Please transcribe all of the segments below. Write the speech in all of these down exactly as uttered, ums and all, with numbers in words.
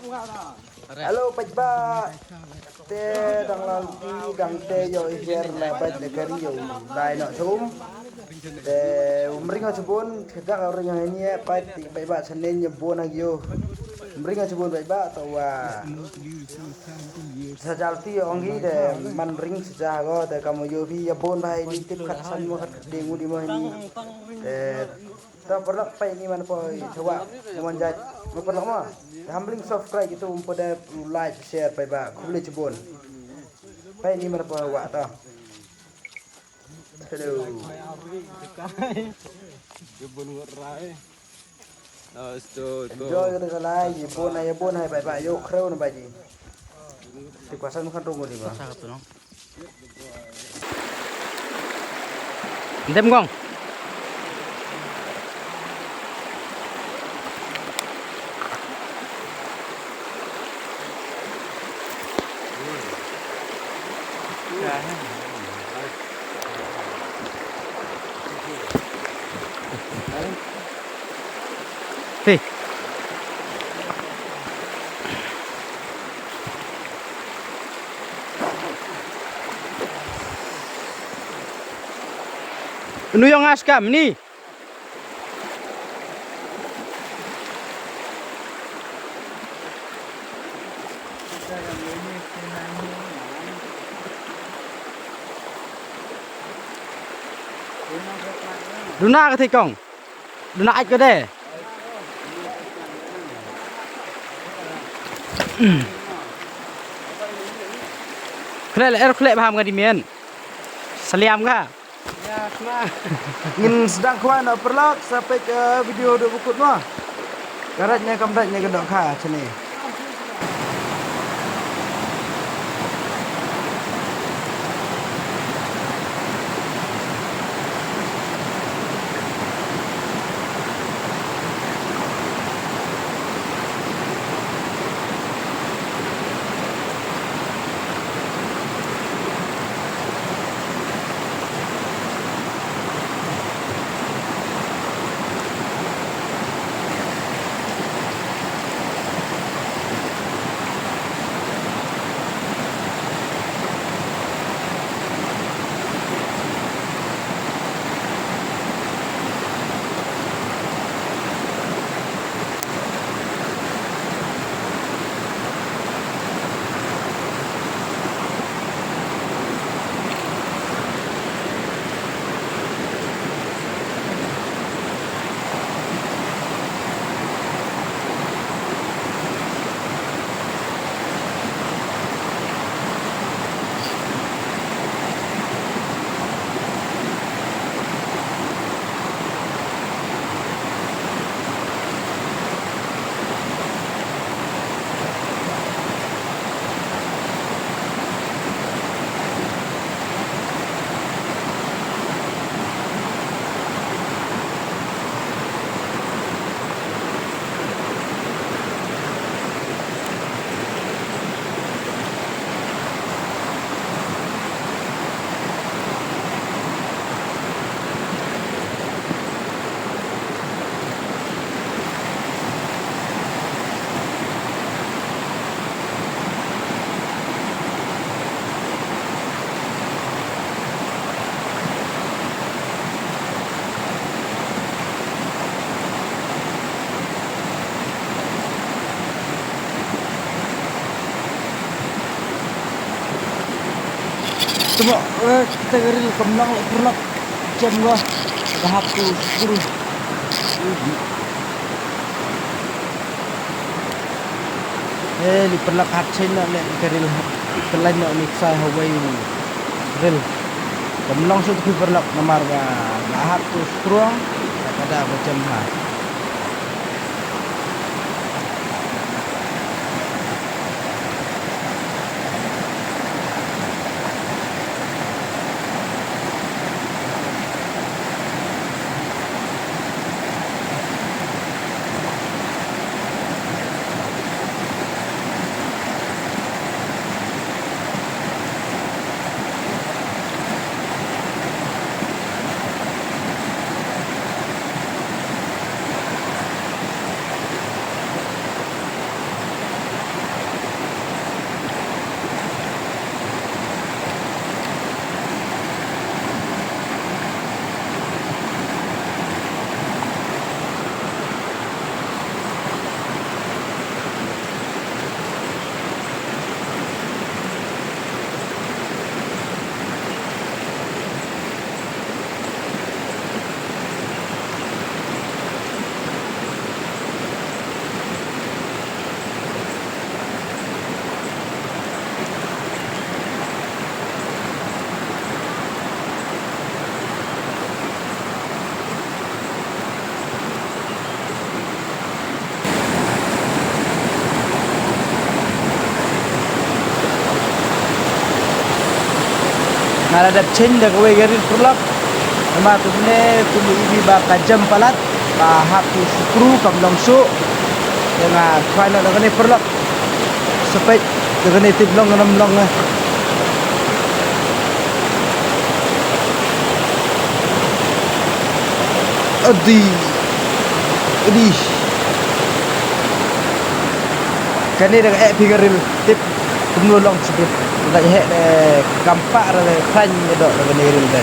Hello, paidbah. Te dang la luti, dang te ïoh i her la bad la kari ïoh dai noh sum. Te um ring ha chibun, kata ka ring ha ni, eh, paid, paidbah, sanen ïa bun ha ïoh. Um ring ha chibun, paidbah, to wa. Sa jal ti ong hi de man ring sa ja go de kam yo bi ya bon bai ni tip khat san mo khat ding u di mo ni. De ta parlok pai ni man poi chawa mo man jai mo parlok mo. De humbling subscribe itu um pada like share pai ba khuble chibon. Pai ni man poi wa ta. Hello. Dia bunuh rai. Asto to. Enjoy ka dei ka lai, ye bon hai, ye bon hai, bai ba, yo khreu na bai ji. Ti kwa san khan rung di ba. Dem gong. Hey. Unu ïong askam ni. Duna ka thei kong. Duna ait ko de. Khleh le er khleh baham ka di men. Saliam ka. Ngin sdang khwai na parlok sa pek, eh, video do bukut mo. Karat ne kam rat ne ka dok kha chane. Tuma, eh, kita garil kemlang lek pernah jam gua. Dah hap tu sepuluh. Eh, li pynlak hat sien na leh ka ril, ka lain na u Niksai Highway u ril. Kam long shuh phi pynlak namar ba la hat tu skruang, la ka da ba jem ha. Nga la dep change da kawei ka reel paralok. Namar kumne kum i ba ka jam palat, ba hap ki screw kam long shuh. Te nga try noh da kane paralok. Sa peit da kane tip long ne ym long eh. Adi. Adi. Kane da ka eh phi ka reel tip kumno long shuh. Da ka heh da kam pah da ka khlaiñ ka doh da kane ka reel te.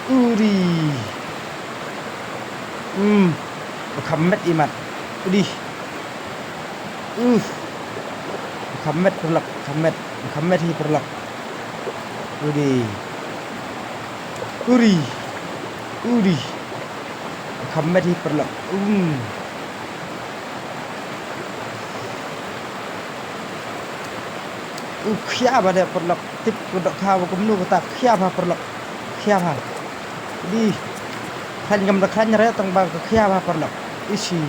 Uri. Hmm. Ba kham met i mat. Udi. Uf. Ba kham met paralok, kham met. Ba kham met hi paralok. Udi. Uri. Udi. Ba kham met hi paralok. Um. U khia bha de paralok. Tip ka dohkha ba kumno kata khia bha paralok. Khia bha. Di. Khlaiñ kam da khlaiñ re tang ba ka khia bha paralok. Ishi.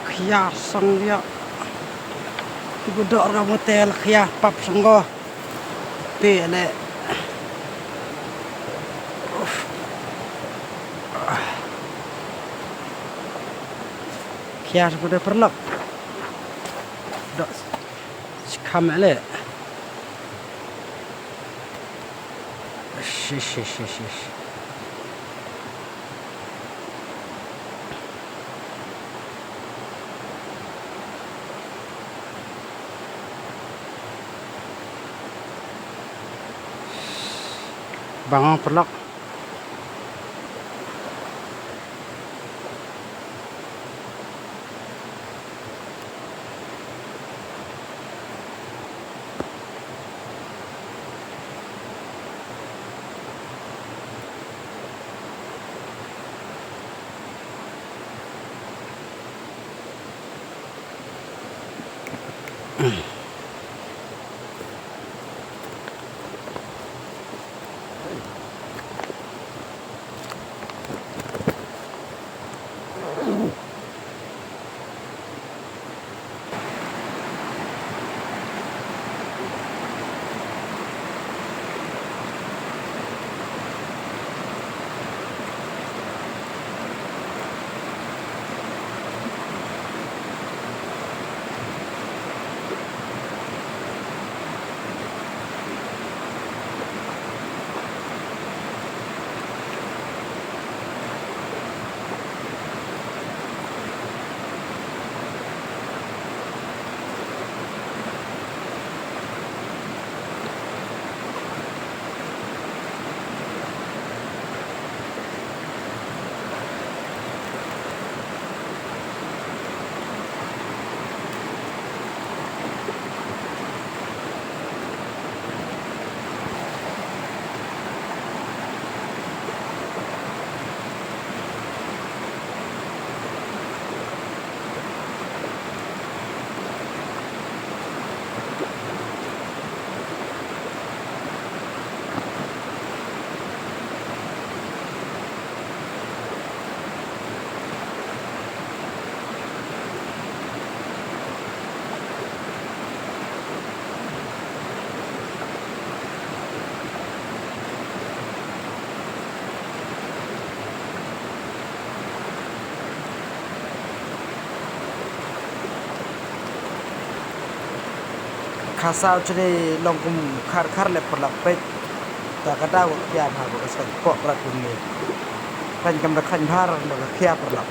Khia sang dia. Ki ba doh ra ka motel khia pap sang go. Te le. Uf. Khia sa ko de paralok. Doh. Skam le. Shish, shish, shish, shish. Bang paralok. Kha saw chini long kum khar khar le paralok peit. Ta ka daw ka khia bha ba ka sngewpoh brat kumne. Khlaiñ kam da khlaiñ bha, da ka khia paralok.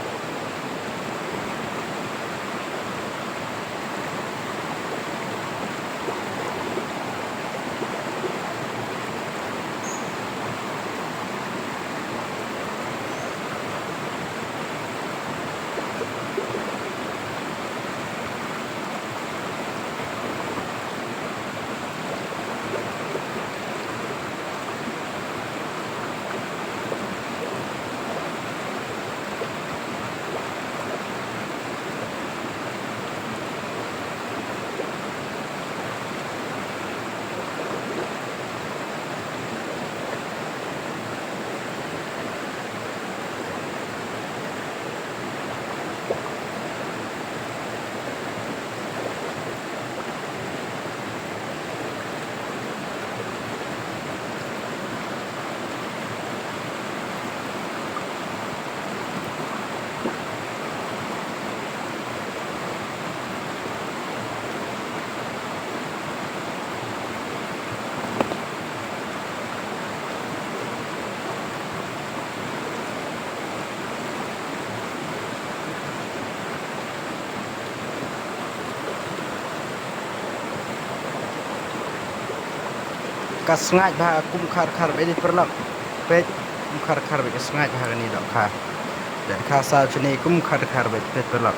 Ka sngaid bha kum khar khar beit paralok. Peit kum khar khar beit, ka sngaid bha kane dohkha. Dohkha sa shane kum khar khar beit, peit paralok.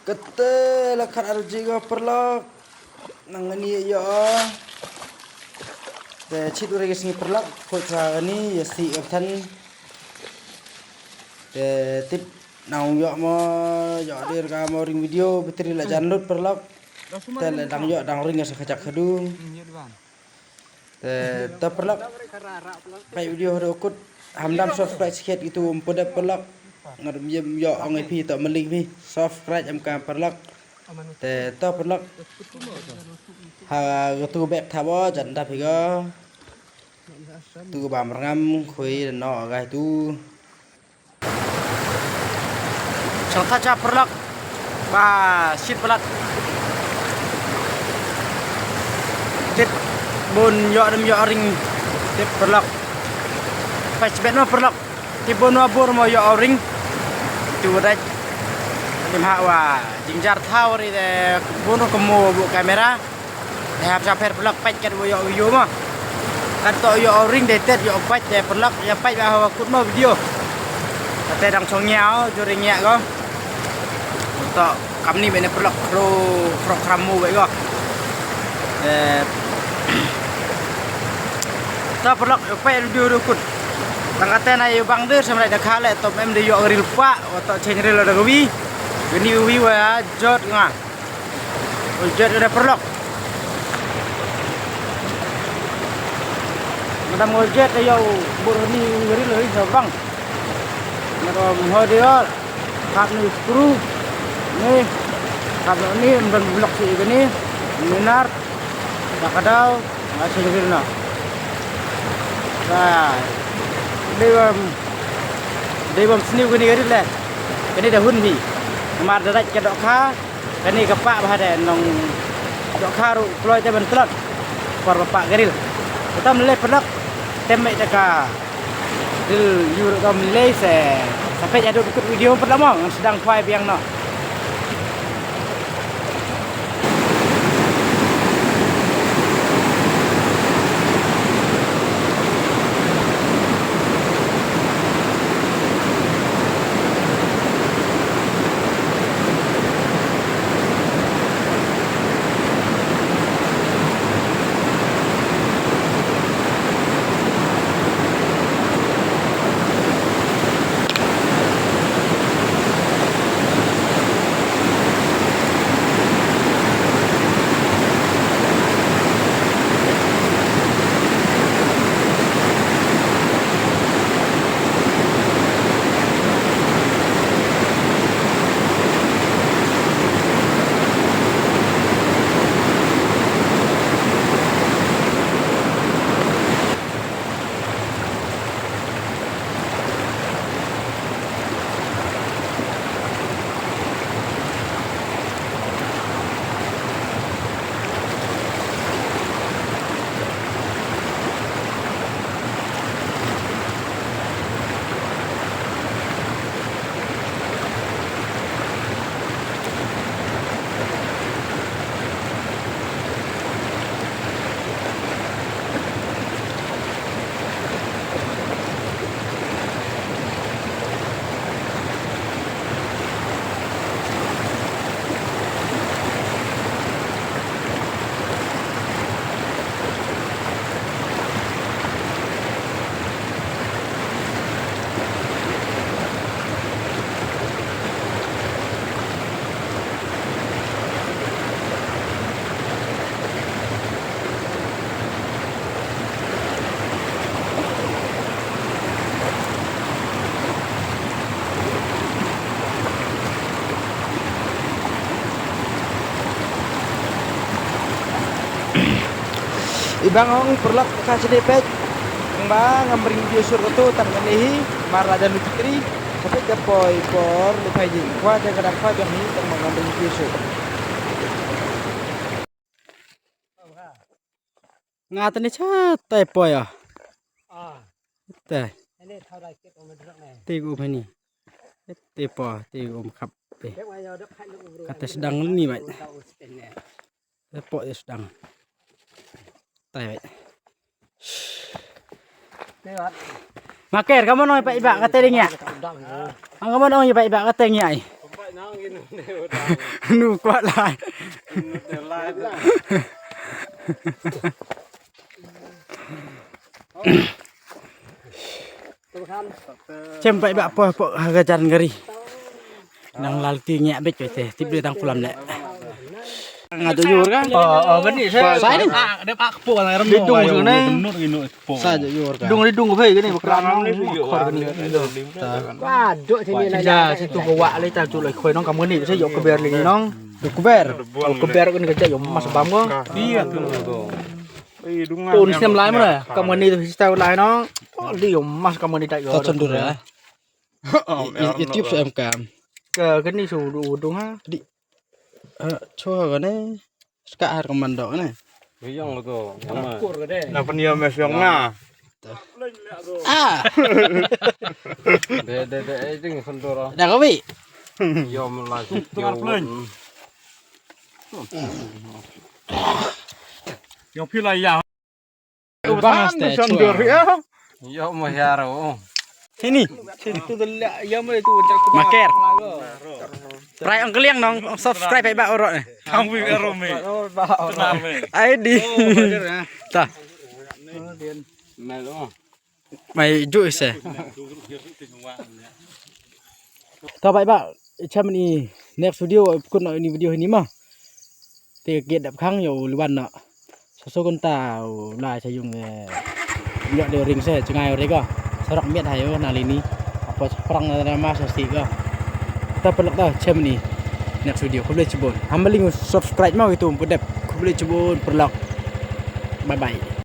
Kate la khat arji ko paralok. Nang ani yo. Te chit uri ka sngi paralok. Khoi kha ani ya si epthan. Te tip nang yo mo yo dir ka mo ring video battery la jan lut paralok. Te la dang yo dang ring ka sa khajak khadu. Te to paralok. Peit video haduh kut. Hamdam subscribe sikit gitu, um, pyndet paralok. Ngadum yem yo ong ïa phi to malik phi. Subscribe em ka paralok. Te to paralok. Ha tu bek thabo jan da phi go. Tu bam rngam khui no ga tu. Song tha cha paralok. Ba shit paralok. Tip bun yo dem yo ring. Tip paralok. Pas bet no paralok. Tip bun wa bur mo yo ring. Tu dai. Tim ha wa jingjar thaw ri de bun ko mo bu kamera. Te hap sa pher paralok peit kat wa yo yo mo. Kat to yo ring de tet yo peit de paralok ya peit ba hawa kut mo video. Kate dang chong ngiaw juri ngiak ko. To kam ni bene paralok kro kro kram mo ba ko. Eh, to paralok yo peit video haduh kut. Tang kate na yo bang dir samlai da khale to mem de yo ril pa wa to chen ril da wi. Ni wi wa jot nga. Ujat ada paralok. Madam ujat ayo burni ngeri lagi sabang. Madam hodior. Kap ni skru. Ni. Kap ni emban blok si ini. Minar. Dakadau. Masih ngeri na. Nah. Dei bam. Dei bam sniw kani gari le. Kani da hun hi. Mar da raj ka dohkha. Kani ka pah bha de nong dohkha ruh kloi te ban tlot. Por ba pah ka ril. Utam le paralok. Tem mei da ka ril yu ruh dom le se. Sa peit ïa duk kut video paralok mo ngan sdang khwai biang noh. I bang ong paralok ka chini peit. Ong ba ngam ring video sur ko tu tang kane hi mar la jan lu chitri. Ka peit ka poi por lu phai jing. Kwa jang ka dang phai bang hi tang ba ngam ring video sur. Nga tani cha tai poi ah. Tai. Te gu mani. Te po, te gu khap te. Kata sedang ni bai. Te po te sedang. Tai bai. Maker, kamu nong iba iba kata ding ya. Ang kamu nong iba iba kata ngi ai. Nu kwah lai. Chem bai ba po po ha ka jan gari. Nang lal ti ngiah bit te tip de tang kulam le. Nga jooh yur ka? Oh, oh, kani sa. Sa ni? Ah, dep ak po la ram. Di dung sini. Sa jooh yur ka? Dung di dung ko phai kani bakram ni. Khor kani. Ba dok sini la. Ja situ ko wak le ta jooh lai khoi nong kam kani sa jooh keber li nong. Jooh keber. Keber kani ka jooh mas bam ko. Iya tu. Tun snem lai mana? Kam kani tu sista lai nong. Li mas kam kani ta yo. Ta chendur ya. YouTube sa em kam. Ke kani su du dung ha. Di. Eh, chua kane. Ska har ka mandok ne. Yong lo ko. Na pun yom mes yong na. Ah. De de de eh ding sendoro. Da ka wi. Yom la. Tukar pleng. Yong phi la ya. Bang te chua. Yo mo hiaro. Sini. Sini tu de la ya mo tu. Maker. Prai ong keliang nong, ong subscribe ai ba orok ni. Kang wi ero me. Tenar me. Ai di. Ta. Melo. Mai ju se. Ta bai ba chem ni next video, pkun ni video ni ma. Te get dap khang yo liwan na. Sa so kun ta u lai sa yung eh. Yo de ring se chengai re ko. Sarok miat hayo na lini. Apa prang na ma sa si ko. Ta pelak ta chem ni. Next video khublei chibun. Hamling subscribe ma itu pun dep. Khublei chibun pelak. Bye bye.